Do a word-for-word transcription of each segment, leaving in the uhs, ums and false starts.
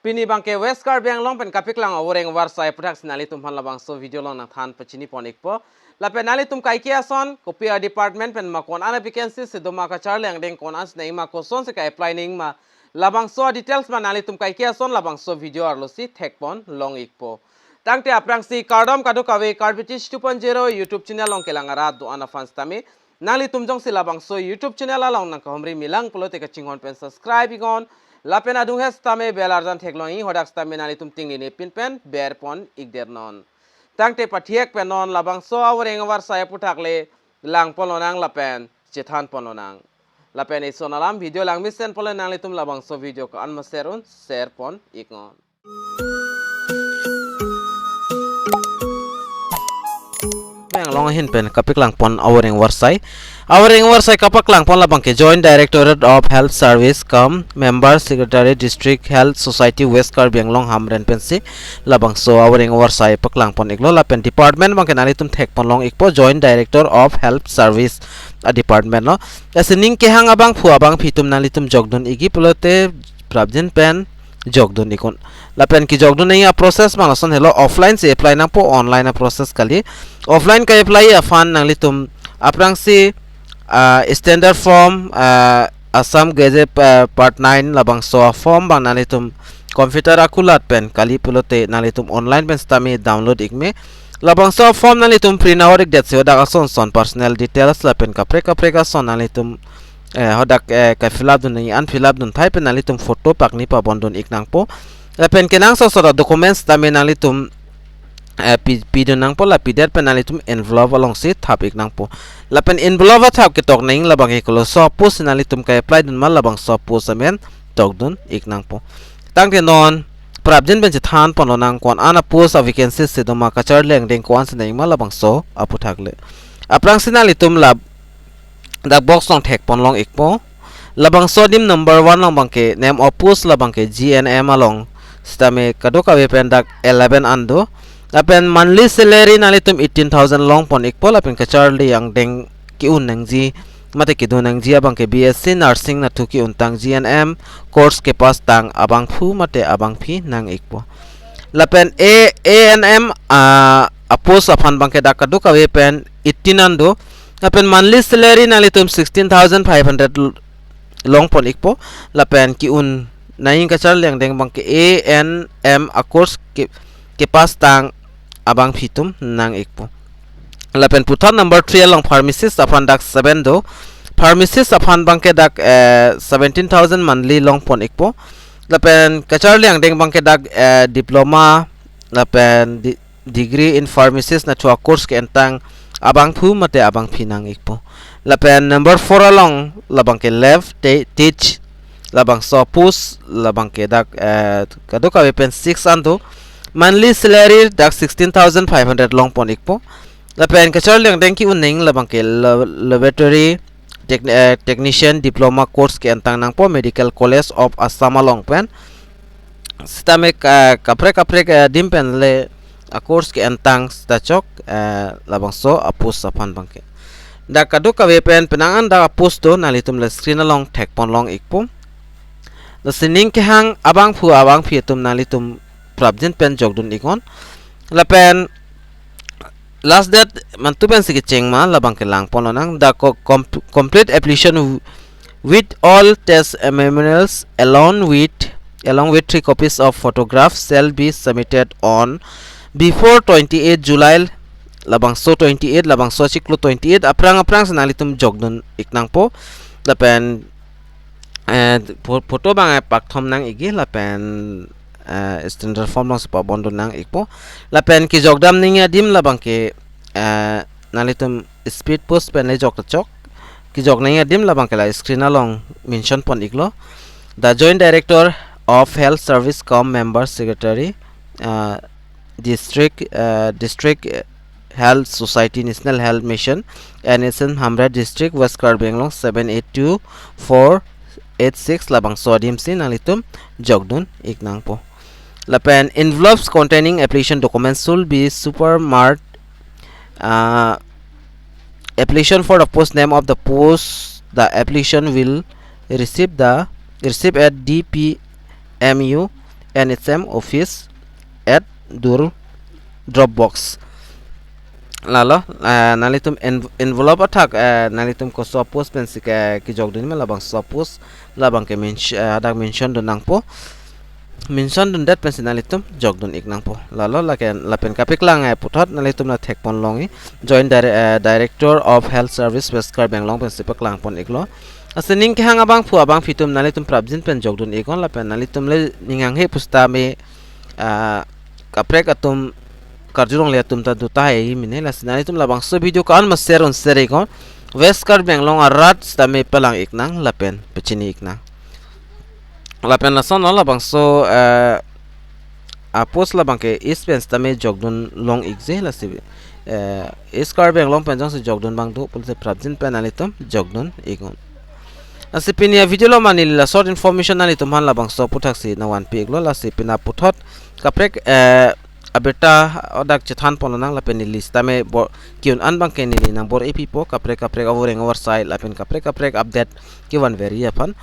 Pini abangke West Karbi Anglong pen kapaklang avoreng avarsai aputhak si nanglitum aphan labangso video along nangthan pachini pon ikpo. Lapen nanglitum kaike ason, kopi a department pen ma ko-an a vacancy si do ma, kacharli angdeng ko-an si nangji ma, kosonsi ka-apply nangji ma, labangso details ma nanglitum kaike ason labangso video arlo si thek pon long ikpo. Tangte aphrangsi kardom kadokave Karbi Tish two point zero YouTube channel along kelang arat do-an aphan sitame, nanglitum jongsi labangso YouTube channel along nangkahumri milang pulote kachinghon pen subscribe iknon. Lapen adung he sitame bell arjan theklongji, hadak sitame nanglitum tingnine pin pen ber pon ikdernon. Tangte pathiek pen non labangso avoreng avarsai aputhak le lang pon lonang lapen chethan pon lonang. Lapen ison alam video lang mesen pon le nanglitum labangso video ko-an ma share un, share pon iknon. Karbi Anglong ahin pen kapaklang pon avoreng avarsai. Avoreng avarsai kapaklang pon labangke Joint Directorate of Health Service cum Member Secretary, District Health Society, West Karbi Anglong Hamren pensi labangso avoreng avarsai paklang pon iklo. Lapen department abangke nanglitum thek pon long ikpo, Joint Director of Health Service a department lo. Lasi ning kehang abangphu abangphi atum nanglitum jokdun ikji pulote prapjin pen jokdun iknon. Lapen kejokdun nangji a process ma lason helo, offline si apply nangpo, online a process kali. Offline ka-apply aphan nanglitum aphrangsi, ah, standard form, ah, Assam Gazette, ah, part nine labangso a form abang nanglitum computer akulat pen kali pulote nanglitum online pen sitame download ik me. Labangso a form nanglitum print out ikdet si hadak ason son personal details lapen kaprek kaprek ason nanglitum, eh, hadak, eh, ka-fill up dun nangji, an-fill up dun thai pen nanglitum photo pakni pabon dun ik nangpo. Lapen kenangsot sot a documents tame nanglitum, eh, pi, pidun nangpo, la pidet pen nanglitum envelope alongsi thap ik nangpo. Lapen envelope athap ketok nangji labangke koloso a post nanglitum ka-apply dun ma, labangso a post amen tokdun ik nangpo. Tangte non prapjin pen chethan pon lonang ko-an a post a vacancy si do ma, kacharli angdeng ko-an si nangji ma labangso aputhak le. Aphrangsi nanglitum la dak box along thek pon long ikpo. Labangso adim number one along abangke name of post labangke G N M along sitame kadokave pen dak eleven an do. Lapen monthly salary nanglitum eighteen thousand long pon ikpo, lapen kacharli angdeng ke-un nangji mate kedun nangji abangke B S C nursing nathu ke-un tang, G N M course kepass tang abangphu mate abangphi nang ikpo. Lapen A, A N M, ah, a post aphan abangke dak kadokave pen eighteen an do. Lapen monthly salary nanglitum sixteen thousand five hundred l-, long pon ikpo. Lapen ke-un nangji kacharli angdeng abangke A N M a course ke, kepass tang abangphi atum nang ikpo. Lapen puthot number three along pharmacist aphan dak seven do. Pharmacist aphan abangke dak, eh, seventeen thousand monthly long pon ikpo. Lapen kacharli angdeng abangke dak, eh, diploma lapen di, degree in pharmacist nathu a course ke-en tang abangphu mate abangphi nang ikpo. Lapen number four along labangke lab te-, tech labangso a post labangke dak, eh, kadokave pen six an do. Monthly salary dak sixteen thousand five hundred long pon ikpo. Lapen kacharli angdeng ke-un nangji labangke la-, laboratory tech-, eh, technician diploma course ke-en tang nangpo Medical College of Assam along pen. Sitame ka, kaprek kaprek, eh, adim pen le a course ke-en tang sita chok, eh, labangso a post aphan abangke. Dak kadokave pen penang an dak a post do, nanglitum le screen along thek pon long ikpo. Lasi ning kehang abangphu abangphi atum nanglitum prapjin pen jokdun iknon. Lapen last date mantu pensi kecheng ma labangke lang pon lonang. The co-, com-, complete application w-, with all test memorials along with, along with three copies of photographs shall be submitted on before twenty-eight July, labangso twenty-eight, labangso achiklo twenty-eight aphrang aphrang si nanglitum jokdun ik nangpo. Lapen, eh, pho-, photo abang, eh, pakthom nang ikji lapen, eh, standard form alongsi pabon dun nang ikpo. Lapen kejok dam nangji adim labangke, eh, nanglitum speed post pen le jok ta chok. Kejok nangji adim labangke la screen along mention pon iklo. The Joint Director of Health Service cum Member Secretary, uh, District, uh, District Health Society, National Health Mission, N H M, Hamren District, West Karbi Anglong, seven eight two four eight six, labangso adim si nanglitum jokdun ik nangpo. Lapen envelopes containing application documents should be supermarked, uh, application for the post name of the post the application will receive the, receive at D P M U N H M office at dur dropbox. Lalo, eh, nanglitum en-, envelope athak, eh, nanglitum koso a-post pensi ke kijokdun ma, labangso a-post labang ke mention, eh, hadak mention dun nangpo. Mention dundet pensi nanglitum jokdun ik nangpo. Lalo lake lapen kapeklang, eh, puthot nanglitum la thekpon longji, Joint Dire-, eh, Director of Health Service West Karbi Anglong pensi paklangpon iklo. Lasi ning kehang abangphu abangphi atum nanglitum prapjin pen jokdun iknon, lapen nanglitum le ning hanghe pusitame, ah, kaprek atum karjulongle atum ta do tahai mene. Lasi nanglitum labangso video ko-an ma share un share iknon, West Karbi Anglong arat sitame palang ik nang lapen pachini ik nang. Lapen lasonlo labangso, eh, a-post labang ke East pen sitame jokdun long ikji, lasi, eh, East Karbi Anglong pen jongsi jokdun abang do pulote prapjin pen nanglitum jokdun iknon. Lasi pini a-video along ma neli la short information nanglitum aphan labangso aphuthaksi nangvanpi iklo. Lasi pini puthot kaprek, eh, abirta hadak chethanpon lonang, lapen neli sitame bo-, ke-un an abang ke neli nangbor-ipipo, kaprek kaprek avoreng avarsai lapen kaprek kaprek update kevanverji aphan.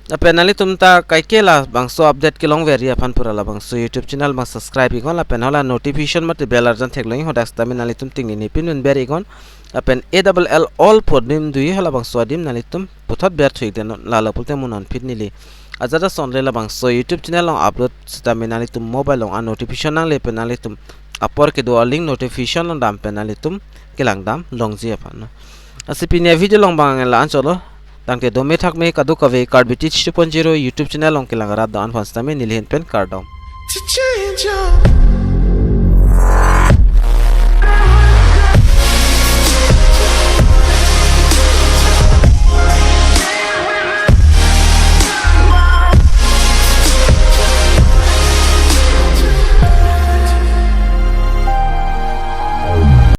Lapen nanglitum ta kaike labangso update kelongverji aphan pura labangso YouTube channel abang subscribe iknon, lapen hala notification mate bell arjan theklong, hadak sitame nanglitum tingni ni pin un ber iknon. Lapen A double L all pu adim doji, halabangso adim nanglitum puthot ber thu ik dei non, lalo pulote mo non phit neli ajat asonle labangso YouTube channel along upload sitame nanglitum mobile along a-notification nangle pen nanglitum apor kedo a-link notification along dam pen nanglitum kelang dam longji aphan, no. Lasi pini a-video along abang la-anchotlo. Tangte dome thakme kadokave, Karbi Teach two point zero YouTube channel along kelang rat do-an aphan sitame neli ahin pen kardom.